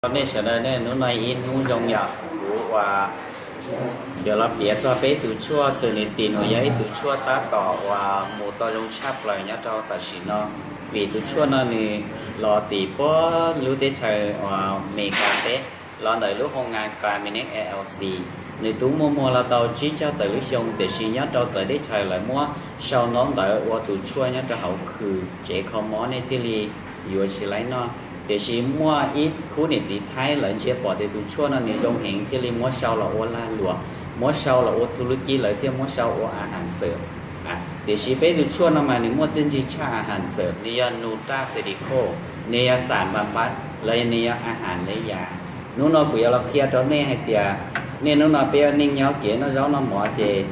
Rau nej sawv daws ne, hnub no ib hnub zoo yom, kuv uas yuav los piav txog peb tus tshuaj Xws Nis Tis no, yog ib tug tshuaj tab tom uas mus tau zoo tshaj plaws nyob rau tam sim no, vim tus tshuaj no nws los tim puag lub teb chaws uas Meskas teb, los ntawm lub hoo nga Kaminex L L C. Nws twb muaj muag los tau tsib caug tawm lub xyoo, tiam sis nyob rau txawv teb chaws lawv muab sau ntaub ntawv ua tus tshuaj nyob rau hauv khw tsev kho mob, nej thiaj li yuav tsis laib noj. Tiam sis muaj ib khub niam txiv Thaib lawv ntsia pom tias tus tshuaj no nws zoo heev thiaj li muab sau los ua lag luam, muab sau los ua thu lub cib, lawv thiaj muab sau ua a has xawm. Tiam sis peb tus tshuaj no mas nws muaj txiaj ntsig tshaj a has xawm, nws yog nutraceuticals, nws yog xam npas npab los yog nws yog a has le yas. Hnub no kuv yuav los qhia rau nej hais tias, nej hnub no peb ua neej nyob kev noj zaub noj mov ces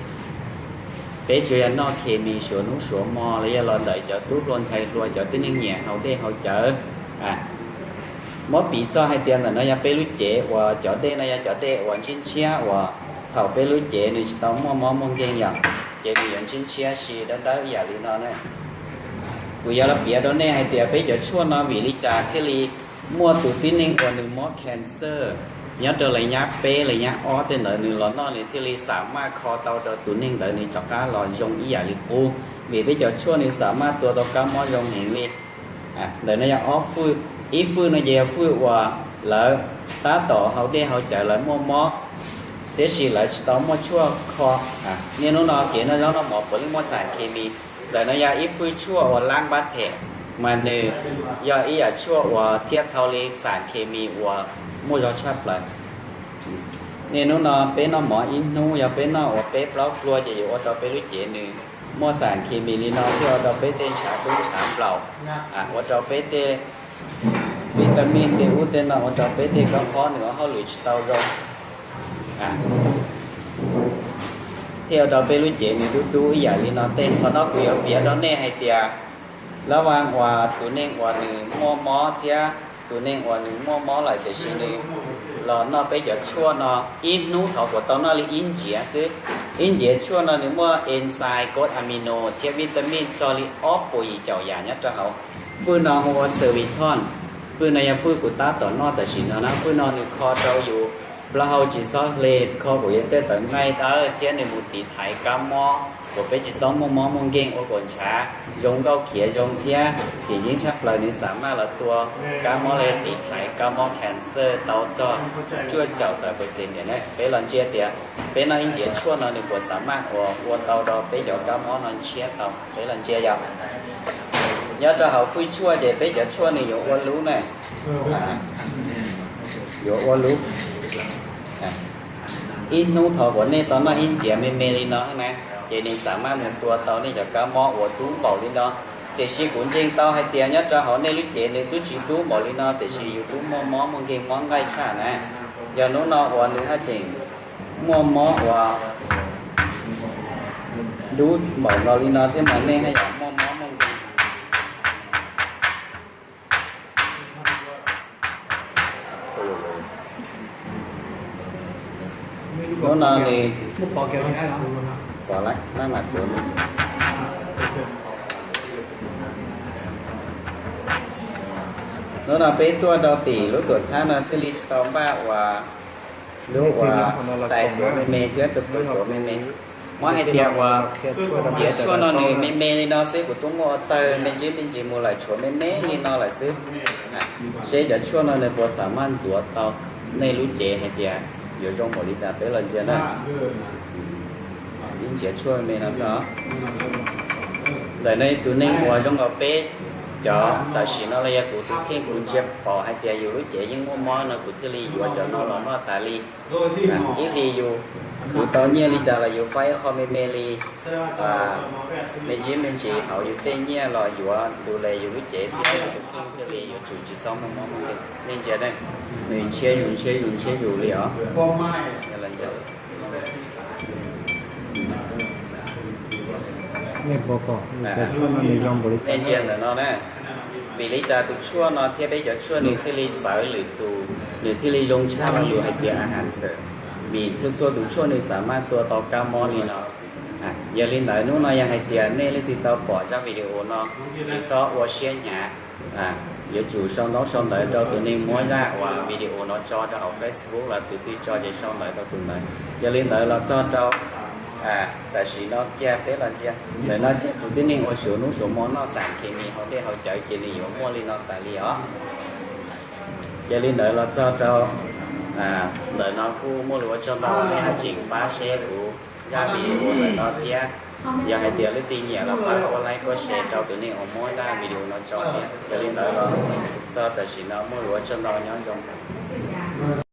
peb tsuas yog noj khes mis suav hnub suav hmo los yog los ntawm cov tub hluas ntxhais hluas, cov tib neeg nyiam haus dej haus cawv. Muab piv txog hais tias ntawm no yog peb lub cev uas cov dej no yog cov dej uas ntshiab ntshiab uas thaum peb lub cev nws tsis tau muaj mob muaj nkeeg yom, ces nws yuav ntshiab ntshiab si dawb dawb ib yam li no na. Kuv yuav los piav rau nej hais tias peb cov tshuaj no vim li cas thiaj li muaj tus tib neeg uas nws mob cancer nyob rau lawv nyab peb lawv nyab ob tej ntawd nws los noj nws thiaj li xam maj kho tau rau tus neeg ntawd nws rov qab los zoo ib yam li qub, vim peb cov tshuaj nws xam maj tua tau kab mob zoo heev li. Ntawm no yog ob fwj, ib fwj no ces yog fwj uas lawv tab tom haus dej haus cawv lawv muaj mob, tiam sis lawv tsis tau muaj tshuaj kho. Niaj hnub no kev noj zaub noj mov puav leej muaj xam khes mis. Ntawm no yog ib fwj tshuaj uas lab npab phem, mas nws yog ib yam tshuaj uas thiaj thau li xam khes mis uas muaj zog tshaj plaws. Niaj hnub no peb noj mov ib hnub yog peb noj uas peb plaub plua ces yuav ua rau peb lub cev nws muaj xam khes mis li no thiaj ua rau peb tej ntshav dub ntshav nplaum, ua rau peb tej vitamin tej ub tej no ua rau peb tej kab mob nws ua hauj lwm tsis tau zoo, thiaj ua rau peb lub cev nws dub dub ib yam li no. Tej qhov no kuv yuav piav rau nej hais tias lab vaj uas tus neeg uas nws muaj mob thiab tus neeg uas nws muaj mob lawm tiam sis nws los noj peb cov tshuaj no, ib hnub thov kom tau noj li ib ntsiav xwb. Ib ntsiav tshuaj no nws muaj enzyme, kod amino thiab vitamin txog li ob puas yim caum yam nyob rau hauv. Fwj no hu ua Cerviton, fwj no yog fwj kuv tab tom noj tam sim no na. Fwj no nws kho rau yus plaub hau tsis txhob hle, kho kom yus tej tawv nqaij dawb thiab nws mus tiv thaiv kab mob kom peb tsis txhob muaj mob muaj nkeeg ua kom ntshav zoo nkauj khiav zoo thiab. Tim yeeb tshaj plaws nws xam maj los tua kab mob los yog tiv thaiv kab mob cancer tau txog cuaj caum tawm percent tiam ne. Peb los ntsia tias peb noj ib ntsiav tshuaj no nws puas xam maj uas ua tau rau peb cov kab mob no ntshiab tau. Peb los ntsia yog nyob rau hauv fwj tshuaj ces peb cov tshuaj nws yuav ua lub na, yuav ua lub. Ib hnub thov kom nej tau noj ib ntsiav me me li no na, ces nws xam maj mus tua tau nej cov kab mob uas dub npaum li no. Tiam sis kuv ntseeg tau hais tias nyob rau hauv nej lub cev nws twb tsis dub npaum li no tiam sis yus twb muaj mob muaj nkeeg mob nqaij tshaj na. Yog hnub no uas nws haj tseem muaj mob uas dub npaum nkaus li no thiab mas nej haj yam muaj mob muaj nkeeg. Hnub no nws pom lawm, hnub no peb tuaj rau tim lub tuam txhab no thiaj li tsis tau npaj uas lub uas tais tuav me me thiab tus tuav me me. Muab hais tias uas ntsiav tshuaj no nws me me li no xwb, kuv twb muaj ua tawg me ntsis me ntsis mus lawm tshuav me me li no lawm xwb. Seb cov tshuaj no nws puas xam maj ntxuav tau nej lub cev hais tias yuav zoo npaum li cas, peb los ntsia na. Ib ntsiav tshuaj me no xwb. Ntawm no tus neeg uas zoo nkaus peb cov tam sim no los yog kuv tus kheej kuv ntsia pom hais tias yus lub cev yeej muaj mob no kuv thiaj li yuav cov no los noj tas li. Ib hlis yus khwv tau nyiaj li cas los yus faib ib qho me me li me ntsis me ntsis hauv yus tej nyiaj los yuav ntu le yus lub cev thiab yus tus kheej thiaj li yuav tsum tsis txhob muaj mob muaj nkeeg. Nej ntsia, nws ntshiab zus ntshiab zus ntshiab zus li os. Nej ntsia ntawm no na, vim li cas tus tshuaj no thiab peb cov tshuaj nws thiaj li txawv lwm tus, nws thiaj li zoo tshaj lo lus hais tias a has xawm? Vim txhua txhua tus tshuaj nws xam maj tua tau kab mob li no. Yog li ntawd hnub no yog hais tias nej leej twg tau pom zaj video no, tsis txhob ua siab hnyav, Yuav tsum sau ntaub sau ntawv rau tus neeg muab zaj uas video no tso rau hauv Facebook los tus twg tso ces sau ntawv rau tus ntawd. Yog li ntawd los txog rau tam sim no kiag peb los ntsia, ntawm no ces tus tib neeg uas suav hnub suav hmo noj xam khes mis hauv dej hauv cawv ces nws yuav muaj li no tas li os. Yog li ntawd los txog rau ntawm no kuj muaj lus ua tsaug ntau, nej haj tseem pab share kuv zaj video ntawm no thiab. Yog hais tias leej twg nyiam los pab kuv like kuv share rau tus neeg uas muab zaj video no tso thiab. Yog li ntawd los txog tam sim no muaj lus ua tsaug ntau, nyob zoo.